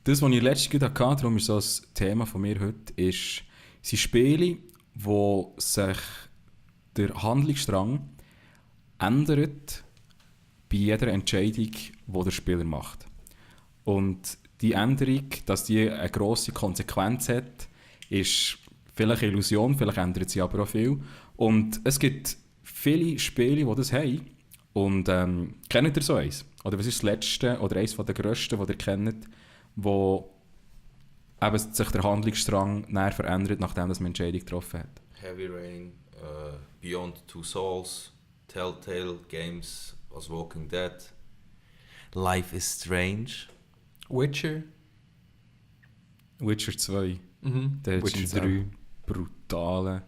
Das, was ich letztens gerade hatte, darum ist so das Thema von mir heute, sind Spiele, wo sich der Handlungsstrang ändert bei jeder Entscheidung, die der Spieler macht. Und die Änderung, dass die eine grosse Konsequenz hat, ist vielleicht eine Illusion, vielleicht ändert sie aber auch viel. Und es gibt viele Spiele, die das haben. Und kennt ihr so eins? Oder was ist das letzte oder eines der grössten, das ihr kennt, wo eben sich der Handlungsstrang näher verändert, nachdem man eine Entscheidung getroffen hat? Heavy Rain, Beyond Two Souls, Telltale Games, was Walking Dead, Life is Strange. Witcher. Witcher 2. Der hat Witcher einen 3. brutalen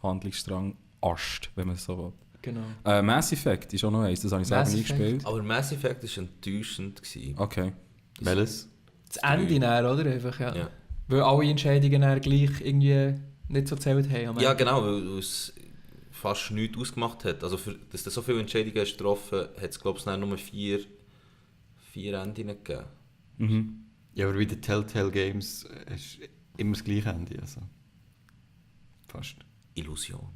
Handlungsstrang Ast, wenn man es so will. Genau. Mass Effect ist auch noch eins, das habe ich selber Mass nie Effect. gespielt. Aber Mass Effect war enttäuschend. Okay. Welches? Das Ende näher, oder? Einfach, ja. Ja. Weil alle Entscheidungen dann gleich irgendwie nicht so gezählt haben. Ja, genau, weil es fast nichts ausgemacht hat. Also, dass du so viele Entscheidungen hast getroffen hast, hat es, glaube ich, nur vier Enden gegeben. Mhm. Ja, aber bei den Telltale Games ist immer das gleiche Ende. Also. Fast. Illusion.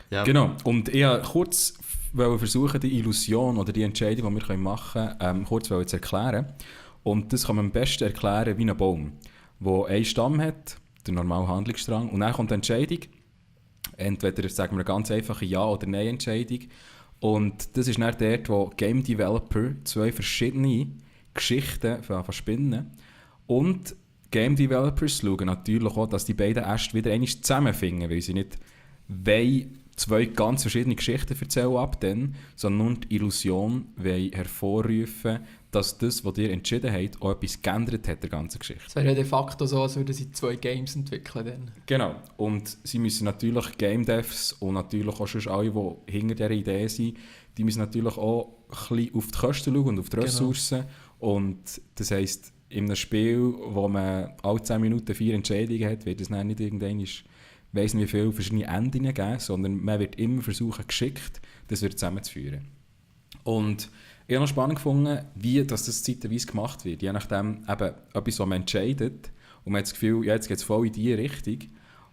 Ja, Genau, und ich wollte kurz versuchen, die Illusion oder die Entscheidung, die wir machen können, kurz zu erklären. Und das kann man am besten erklären wie ein Baum, der einen Stamm hat, der normale Handlungsstrang, und dann kommt die Entscheidung, entweder sagen wir eine ganz einfache Ja- oder Nein-Entscheidung. Und das ist dann dort, wo Game Developer zwei verschiedene Geschichten spinnen. Und Game Developers schauen natürlich auch, dass die beiden erst wieder einmal zusammenfinden, weil sie nicht zwei ganz verschiedene Geschichten erzählen ab dann, sondern nur die Illusion hervorrufen, dass das, was ihr entschieden habt, auch etwas geändert hat, der ganzen Geschichte. Es wäre ja de facto so, als würden sie 2 Games entwickeln. Dann. Genau. Und sie müssen natürlich Game Devs und natürlich auch schon alle, die hinter dieser Idee sind, die müssen natürlich auch ein bisschen auf die Kosten schauen und auf die Ressourcen. Genau. Und das heisst, in einem Spiel, wo man alle 10 Minuten 4 Entscheidungen hat, wird es dann nicht irgendwann, weiss nicht wie viele verschiedene Enden geben, sondern man wird immer versuchen, geschickt das wieder zusammenzuführen. Und ich habe noch spannend gefunden, wie das zeitweise gemacht wird. Je nachdem, eben, etwas, was man entscheidet, und man hat das Gefühl, ja, jetzt geht es voll in diese Richtung.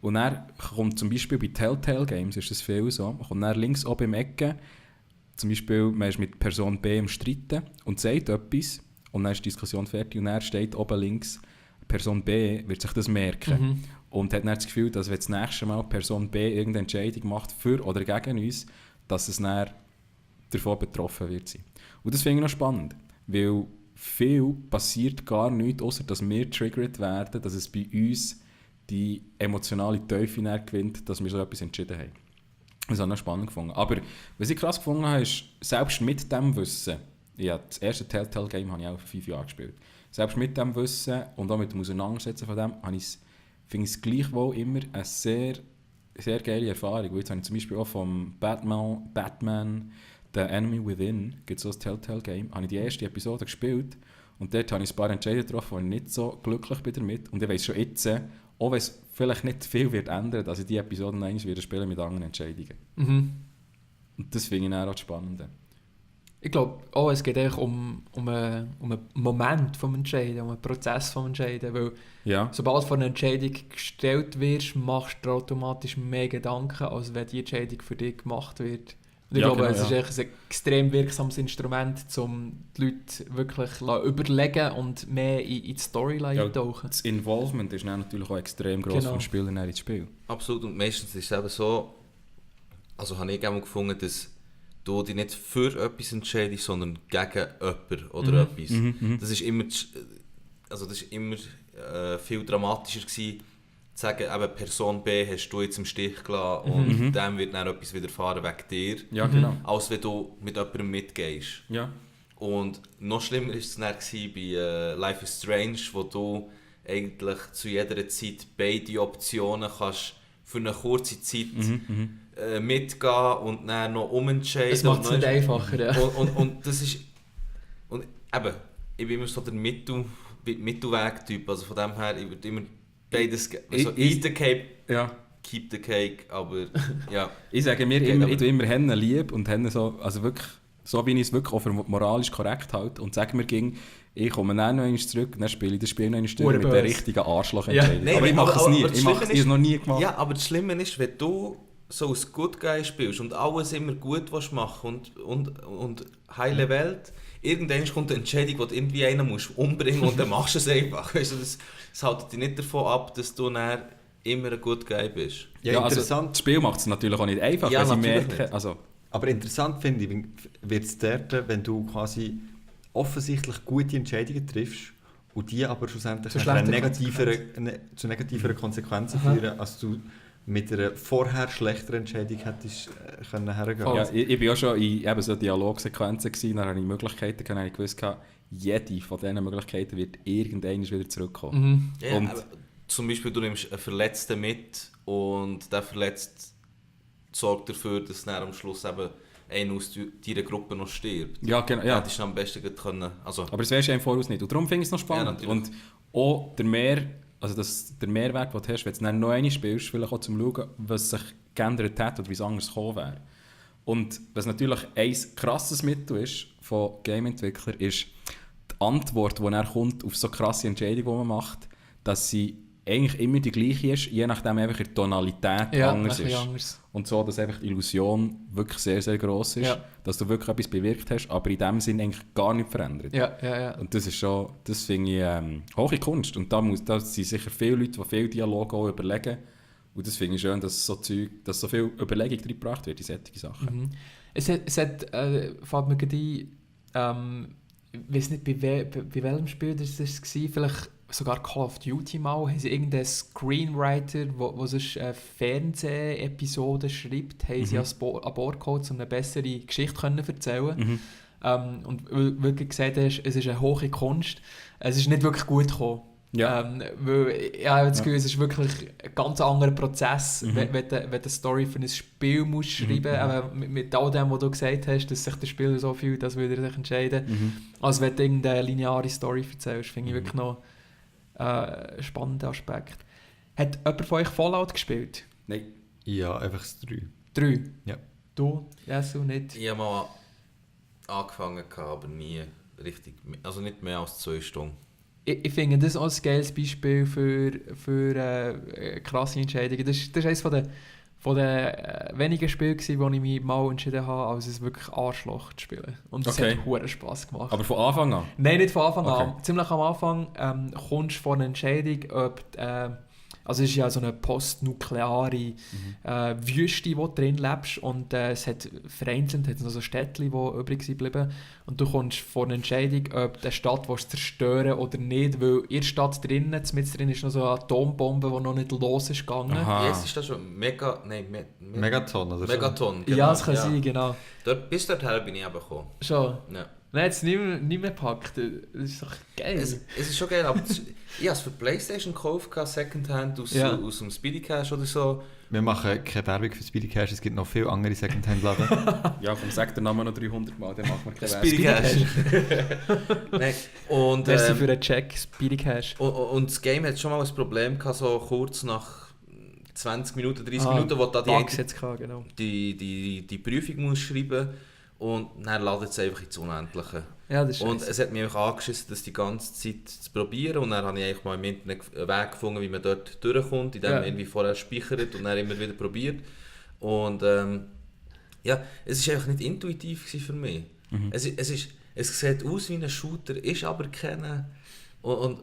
Und dann kommt zum Beispiel bei Telltale Games, ist das viel so, man kommt dann links oben im Ecke, zum Beispiel, man ist mit Person B im Streiten und sagt etwas, und dann ist die Diskussion fertig, und dann steht oben links, Person B wird sich das merken. Und hat dann das Gefühl, dass wenn das nächste Mal Person B irgendeine Entscheidung macht für oder gegen uns, dass es dann davon betroffen wird sein. Und das finde ich noch spannend, weil viel passiert gar nichts, außer dass wir triggert werden, dass es bei uns die emotionale Tiefe gewinnt, dass wir so etwas entschieden haben. Das habe ich noch spannend gefunden. Aber was ich krass gefunden habe, ist, selbst mit dem Wissen, ja, das erste Telltale-Game habe ich auch vor 5 Jahren gespielt, selbst mit dem Wissen und auch mit dem Auseinandersetzen von dem, finde ich es gleichwohl immer eine sehr, sehr geile Erfahrung. Weil jetzt habe ich zum Beispiel auch vom Batman The Enemy Within, gibt es so ein Telltale-Game, habe ich die erste Episode gespielt und dort habe ich ein paar Entscheidungen getroffen, wo ich nicht so glücklich bin damit. Und ich weiss schon jetzt, auch wenn es vielleicht nicht viel wird ändern, dass ich die Episoden einmal wieder spielen mit anderen Entscheidungen. Und das finde ich dann auch das Spannende. Ich glaube, es geht eigentlich um einen Moment vom Entscheiden, um einen Prozess vom Entscheiden, weil sobald du vor eine Entscheidung gestellt wirst, machst du dir automatisch mehr Gedanken, als wenn die Entscheidung für dich gemacht wird. Und ich glaube, es ist echt ein extrem wirksames Instrument, um die Leute wirklich überlegen und mehr in die Storyline eintauchen. Das Involvement ist dann natürlich auch extrem gross vom Spieler ins Spiel. Absolut, und meistens ist es eben so, also habe ich auch gefunden, dass du dich nicht für etwas entscheidest, sondern gegen jemanden oder etwas. Das ist immer, viel dramatischer gewesen, zu sagen, eben Person B hast du jetzt im Stich gelassen und dem wird dann etwas widerfahren wegen dir, ja, genau. als wenn du mit jemandem mitgehst. Ja. Und noch schlimmer war es dann bei Life is Strange, wo du eigentlich zu jeder Zeit beide Optionen kannst für eine kurze Zeit mitgehen und dann noch umentscheiden. Das macht es nicht einfacher, ja. Und das ist... Und eben, ich bin immer so der Mittelweg-Typ, also von dem her, ich würde immer beides... Also eat the cake, keep the cake, aber ja. Ich sage mir immer, ich tue immer Hennen lieb und Hennen so, also wirklich So wie ich es wirklich auch für moralisch korrekt halte und sage mir ging, ich komme dann noch einmal zurück und dann spiele ich das Spiel noch einmal durch mit der richtigen Arschlochentscheidung. Ja. Aber ich mache es nie. Aber Ich habe es noch nie gemacht. Ja, aber das Schlimme ist, wenn du so als Good Guy spielst und alles immer gut machen und heile Welt, irgendwann kommt eine Entscheidung, die du irgendwie einen musst umbringen und dann machst du es einfach. Weißt du, das hält dich nicht davon ab, dass du dann immer ein Good Guy bist. Ja, interessant. Also, das Spiel macht es natürlich auch nicht einfach, ja, weil sie merken... Also, aber interessant finde ich, wird es dort, wenn du quasi offensichtlich gute Entscheidungen triffst und die aber schlussendlich zu negativeren Konsequenzen führen, als du mit einer vorher schlechteren Entscheidung hättest hergehen können. Ja, ich war auch schon in eben so Dialogsequenzen gewesen, dann hatte ich Möglichkeiten, dann habe ich gewusst, jede von diesen Möglichkeiten wird irgendwann wieder zurückkommen. Ja, und zum Beispiel, du nimmst einen Verletzten mit und der Verletzte sorgt dafür, dass dann am Schluss eben einer aus deiner Gruppe noch stirbt. Ja, genau. Ja. Das ist am besten können. Also, aber das weisst du im Voraus nicht. Und darum finde ich es noch spannend. Ja, und auch der Mehrwert, den du hast, wenn du dann noch einmal spielst, vielleicht auch zum Schauen, was sich geändert hat oder wie es anders gekommen wäre. Und was natürlich ein krasses Mittel ist von Game-Entwicklern, ist die Antwort, die dann kommt auf so krasse Entscheidungen, die man macht, dass sie eigentlich immer die gleiche ist, je nachdem einfach die Tonalität anders ist. Anders. Und so, dass einfach die Illusion wirklich sehr, sehr gross ist, dass du wirklich etwas bewirkt hast, aber in dem Sinn eigentlich gar nicht verändert. Ja. Und das ist schon, das finde ich hohe Kunst. Und da sind sicher viele Leute, die viel Dialoge auch überlegen. Und das finde ich schön, dass so viel Überlegung reingebracht wird in solche Sachen. Mhm. Es hat fällt mir gerade ein, ich weiß nicht, bei welchem Spiel das war, vielleicht sogar Call of Duty mal, haben sie irgendeinen Screenwriter, der sonst eine Fernseh-Episode schreibt, haben sie an Bord geholt, um eine bessere Geschichte erzählen können. Und weil du gesagt hast, es ist eine hohe Kunst, es ist nicht wirklich gut gekommen. Ja. Weil ich habe das Gefühl, es ist wirklich ein ganz anderer Prozess, wenn du eine Story für ein Spiel musst schreiben aber mit all dem, was du gesagt hast, dass sich der Spieler so fühlt, dass würde er sich entscheiden. Als wenn du irgendeine lineare Story erzählst, finde ich wirklich noch einen spannenden Aspekt. Hat jemand von euch Fallout gespielt? Nein. Ja, einfach das 3. 3? Ja. Du, Jesu, nicht? Ich habe mal angefangen, aber nie richtig, also nicht mehr als 2 Stunden. Ich finde das auch ein geiles Beispiel für krasse Entscheidungen. Das ist eines von den wenigen Spielen, wo ich mich mal entschieden habe, als es wirklich Arschloch zu spielen. Und das hat verdammt Spass gemacht. Aber von Anfang an? Nein, nicht von Anfang an. Ziemlich am Anfang kommst du vor einer Entscheidung, ob also es ist ja so eine postnukleare Wüste, wo du drin lebst, und es hat vereinzelt noch so Städtchen, die übrig sind geblieben. Und du kommst vor einer Entscheidung, ob du die Stadt zerstören oder nicht, weil in der Stadt drinnen, mit drin ist noch so eine Atombombe, die noch nicht los ist gegangen. Jetzt ist das schon Megaton, oder so? Megaton, genau. Ja, das kann sein, genau. Bis dorthin bin ich eben gekommen. Schon? Ja. Nein, jetzt nicht mehr gepackt. Das ist doch geil. Es ist schon geil, aber ich habe es für PlayStation gekauft, Secondhand aus dem Speedy Cash oder so. Wir machen keine Werbung für Speedy Cash, es gibt noch viele andere Secondhand-Laden. Ja, komm, sag den Namen noch 300 Mal, dann machen wir keine Speedy Cash. Nein, und merci für den Check, Speedy Cash. Und das Game hat schon mal ein Problem gehabt, so kurz nach 20 Minuten, 30 Minuten, wo du da die Prüfung musst schreiben musst. Und dann ladet es einfach ins Unendliche. Ja, das ist und es hat mich einfach angeschissen, das die ganze Zeit zu probieren. Und dann habe ich eigentlich mal im Internet einen Weg gefunden, wie man dort durchkommt, indem man irgendwie vorher speichert und dann immer wieder probiert. Und es war einfach nicht intuitiv für mich. Es sieht aus wie ein Shooter, ist aber keiner. Und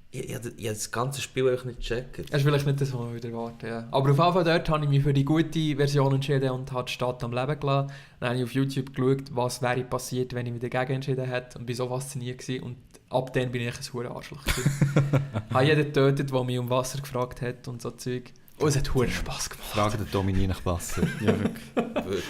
ich habe das ganze Spiel einfach nicht gecheckt. Das ist vielleicht nicht das, was man wieder erwartet. Ja. Aber auf jeden Fall dort habe ich mich für die gute Version entschieden und habe die Stadt am Leben gelassen. Dann habe ich auf YouTube geschaut, was wäre passiert, wenn ich mich dagegen entschieden hätte, und war so fasziniert gewesen. Und ab dann bin ich ein verdammter Arschloch. Ich habe jeden getötet, der mich um Wasser gefragt hat und so Zeug. Und es hat verdammt Spass gemacht. Frage den Dominik nach Wasser. Ja, wirklich.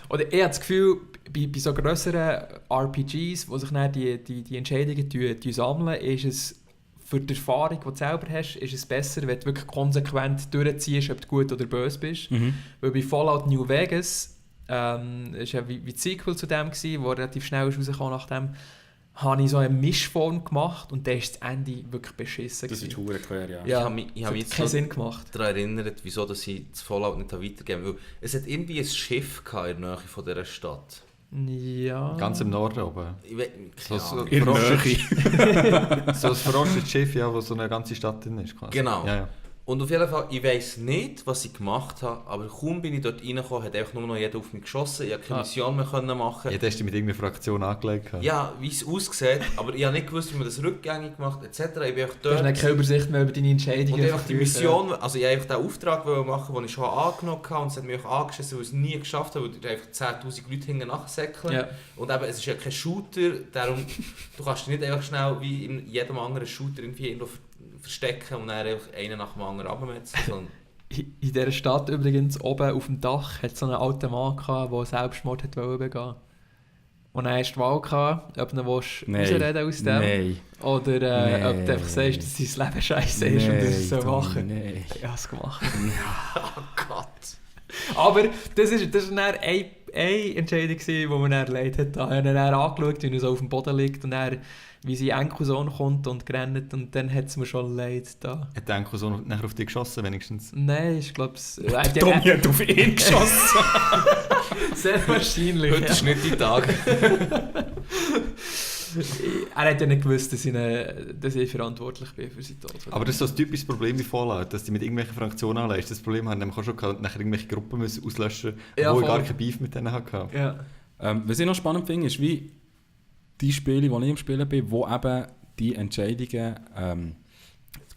Oder ich habe das Gefühl, bei so grösseren RPGs, wo sich dann die Entscheidungen sammeln, ist es für die Erfahrung, die du selber hast, ist es besser, wenn du wirklich konsequent durchziehst, ob du gut oder böse bist. Weil bei Fallout New Vegas, das war ja wie das Sequel zu dem, wo relativ schnell rausgekommen nachdem, habe ich so eine Mischform gemacht und dann ist das Ende wirklich beschissen. Das ist verdammt klar, ja. Ich habe mich jetzt keinen Sinn gemacht. daran erinnert, wieso dass ich das Fallout nicht weitergeben habe. Es hat irgendwie ein Schiff in der Nähe von dieser Stadt. Ja. Ganz im Norden oben. So ein verrostetes Schiff, ja, wo so eine ganze Stadt drin ist. Quasi. Genau. Ja. Und auf jeden Fall, ich weiss nicht, was ich gemacht habe, aber kaum bin ich dort reingekommen, hat einfach nur noch jeder auf mich geschossen. Ich konnte keine Mission mehr machen. Ja, da hast du mit irgendeiner Fraktion angelegt. Ja, wie es aussieht, aber ich habe nicht gewusst, wie man das rückgängig macht, etc. Ich bin einfach dort. Du hast keine Übersicht mehr über deine Entscheidungen. Und einfach die Mission, also ich wollte einfach den Auftrag machen, den ich schon angenommen habe, und es hat mich auch angeschissen, weil ich es nie geschafft habe, weil einfach 10'000 Leute hinten nachsäckeln. Ja. Und eben, es ist ja kein Shooter, darum, du kannst dich nicht einfach schnell wie in jedem anderen Shooter irgendwie irgendwo verstecken und dann einfach einen nach dem anderen abmetzen. In dieser Stadt übrigens, oben auf dem Dach, hat es so einen alten Mann gehabt, der Selbstmord hat begehen. Und dann hast du die Wahl gehabt, ob du rausreden aus dem. Nein. Oder ob du einfach sagst, dass sein Leben scheiße ist und das es so machen. Nein. Ich habe es gemacht. Oh Gott. Aber das war dann eine Entscheidung, die mir dann leid hat. Ich habe ihn dann angeschaut, wie er so auf dem Boden liegt und dann, wie sein Enkelsohn kommt und rennt und dann hat es mir schon leid da. Hat der Enkelsohn nachher auf dich geschossen wenigstens? Nein, ich glaube es... Tommy hat auf ihn geschossen. Sehr wahrscheinlich. Heute ist nicht die Tag. Er hat ja nicht gewusst, dass ich verantwortlich bin für seinen Tod. Aber das ist so ein typisches Problem wie Fallout, dass die mit irgendwelchen Fraktionen anlegst. Das Problem haben nämlich auch schon gehabt, nachher irgendwelche Gruppen müssen auslöschen, wo ich gar kein Beef mit denen hatte. Ja. Was ich noch spannend finde, ist wie die Spiele, die ich im Spielen bin, wo eben die Entscheidungen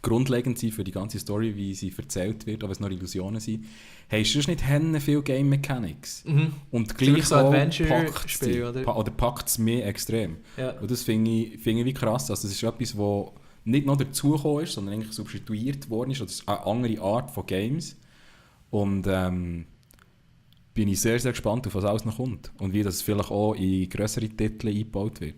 grundlegend sind für die ganze Story, wie sie erzählt wird, ob es noch Illusionen sind, hast du nicht viele Game Mechanics. Mhm. Und gleich so Adventure-Spiel, oder packt es mehr extrem. Ja. Und das finde ich wie krass. Also das ist etwas, was nicht noch dazugekommen ist, sondern eigentlich substituiert worden ist. Das ist eine andere Art von Games. Und bin ich sehr, sehr gespannt, auf was alles noch kommt. Und wie das vielleicht auch in grössere Titel eingebaut wird.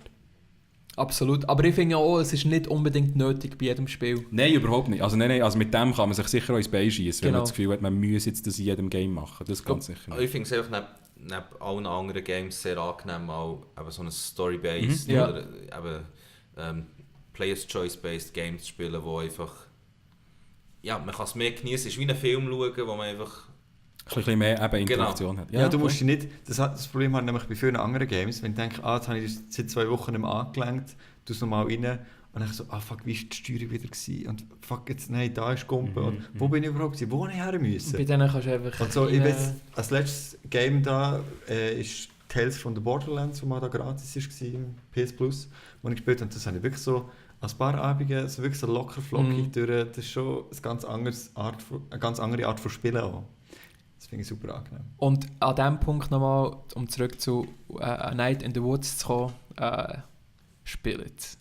Absolut. Aber ich finde auch, es ist nicht unbedingt nötig bei jedem Spiel. Nein, überhaupt nicht. Also mit dem kann man sich sicher auch ins Bein schießen, wenn man das Gefühl hat, man muss jetzt das in jedem Game machen. Das ganz sicher nicht. Ich finde es einfach neben allen anderen Games sehr angenehm, auch so ein Story-based oder Players-Choice-based Games zu spielen, wo einfach... Ja, man kann es mehr genießen. Es ist wie einen Film schauen, wo man einfach... Ein bisschen mehr Interaktion hat. Ja, du musst dich nicht... Das Problem hat nämlich bei vielen anderen Games, wenn du denkst, jetzt habe ich seit 2 Wochen nicht mehr angelenkt, du es nochmal rein und dann so, fuck, wie war die Steuerung wieder gewesen? Und fuck, jetzt, nein, da ist Gumpe. Und wo bin ich überhaupt gewesen? Wo habe ich her müssen? Bei denen kannst du einfach... Und so, ich weiß, als letztes Game da ist Tales from the Borderlands, wo mal da gratis war im PS Plus, wo ich gespielt habe. Und das habe ich wirklich so als paar Abende so wirklich so locker flockig durch. Das ist schon eine ganz andere Art von Spielen auch. Das finde ich super angenehm. Und an diesem Punkt nochmal, um zurück zu A Night in the Woods zu kommen, spielt.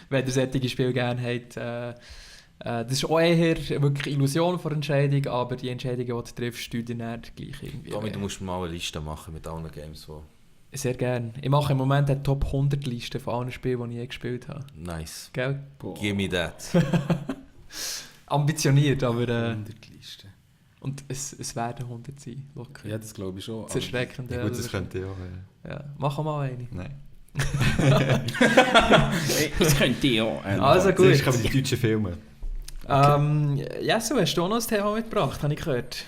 Wenn ihr solche Spiele gerne habt. Das ist auch eher wirklich Illusion von Entscheidung, aber die Entscheidungen, die du triffst, steuern dann gleich irgendwie. Tommy, du musst mal eine Liste machen mit allen Games, Sehr gerne. Ich mache im Moment eine Top 100 Liste von allen Spielen, die ich je gespielt habe. Nice. Gell? Give me that. Ambitioniert, aber... 100 Listen. Und es werden 100 sein, locker. Ja, das glaube ich schon. Das ist erschreckend. Ja, gut, das könnte ich auch. Ja. Mach mal eine. Nein. Das könnte ich auch. Also gut. Zuerst kommen die deutschen Filme. Ja, so hast du auch noch ein Thema mitgebracht, habe ich gehört.